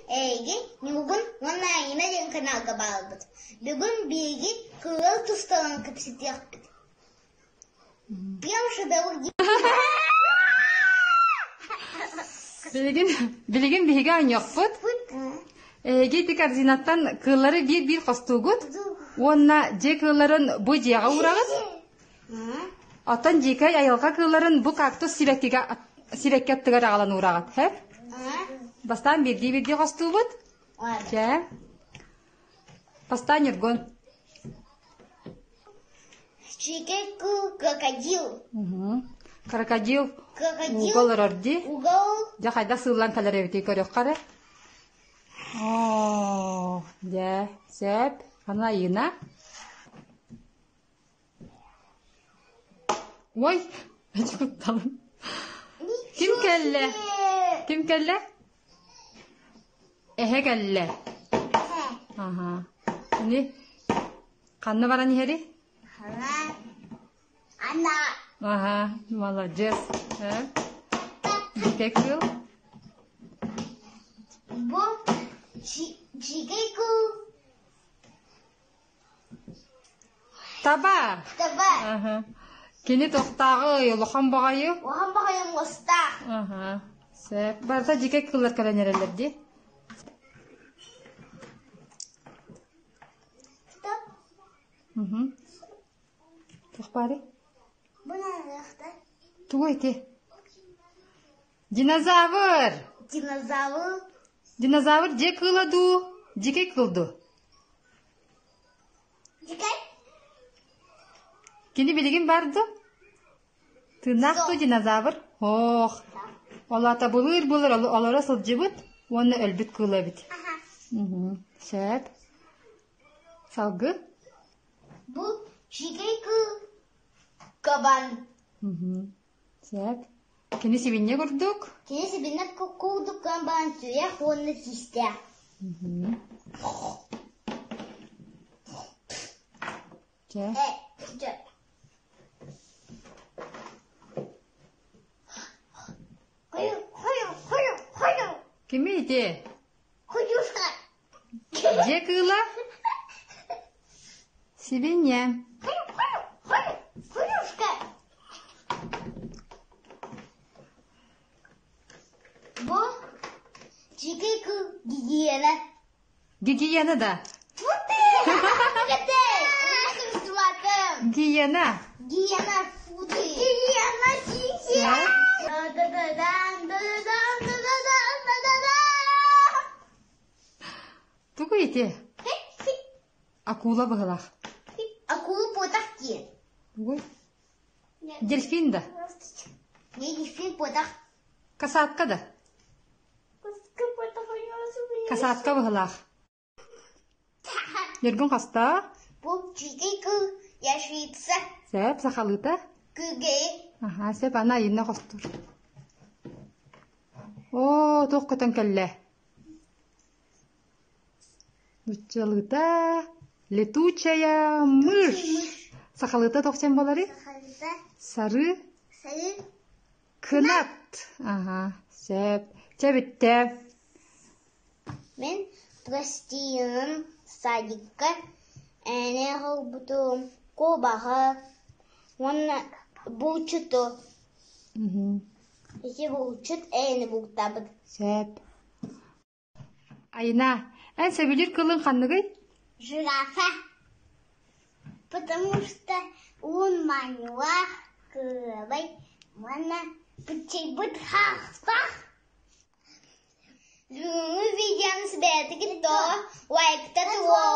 эйиги Ньургун уонна Айыына диэн каналга баалбыт. Бүгүн биһиги кыыл тустарынан кэпсэтиэхпит. Билигин, билигин биһиги оонньуохпут. Эһиги ити корзинаттан кыыллары биир-биир хостуугут уонна дьиэ кыылларын бу дьиэҕэ уураҕыт. Оттон дьиикэй айылҕа кыылларын бу кактус сибэккигэ сибэкки аттыгар аҕалан уураҕыт. Һэ? Бастаан биирдии-биирдии хостуубут. Чэ. Бастаан Ньургун. Дьиикэй кыыл крокодил. Крокодил ууга олорор дии. Дьэ хайдах сыыллан кэлэр эбитий көрүөххэ эрэ. Оо, дьэ, сөп. Аны Айыына. Ой, кутталым. Ким кэллэ? Ким кэллэ? Эһэ кэллэ. Аха. Ини ханна баран иһэрий? Ана. Аха, маладьыас. Э? Дьикэй кыыл? Бу дьикэй кыыл Таба. Таба. Аха. Кини тохтааҕы улахан баҕайы. Улахан баҕайы муостаах. Аха. Сөп. Барыта дьикэй кыыллар кэлэн эрэллэр дии. Угу. Туох баарый? Тугуй ити? Динозавр! Динозавр. Динозавр дьиэ кыыла дуу, дьикэй кыыл дуу? Дьикэй. Кини билигин баар дуу? Тыыннаах дуу динозавр? Ох, ол аата былыыр-былыр олоро сылдьыбыт уонна өлбүт кыыл эбит. Сөп. Салгы? Бу дьикэй кыыл кабан. Сөп. Кини сибинньэ курдук? Кини сибинньэ курдук кабан сүрэх уонна тиистээх. Чэ. Кимий ити? Дьиэ кыыла? Сибинньэ. Бу дьикэй кыыл гигиена. Гигиена да? Гиена. Гиена Гиена Тугуй ити? Акула быһылаах. Акула потах диэн. Тугуй? Дельфин да? Не дельфин потах. Касатка да? Касатка быһылаах. Ньургун хаста? Бу дьикэй кыыл ящерица. Сөп, сахалыыта? Күгэй. Аха, сөп, аны айынна хостуур. Оо, туох көтөн кэллэ? Нуччалыыта летучая мышь. Сахалыыта туох диэн буоларый? Сахалыыта. Сары. Сары. Кынат. Аха, сөп. Чэ бүттэ. Мин пластинам садикка ээни оһолбутум, куобаҕы уонна булчуту. Ити булчут ээни бултаабыт. Сөп. Айна, эн сөбүлүүр кылыҥ ханныгый? Жирафа. Потому что уун маанньылаах, кыабай уонна кыччайбыт хаахтаах. Бүгүҥҥү видеоны сибээтигит дуо? Лайкта туо!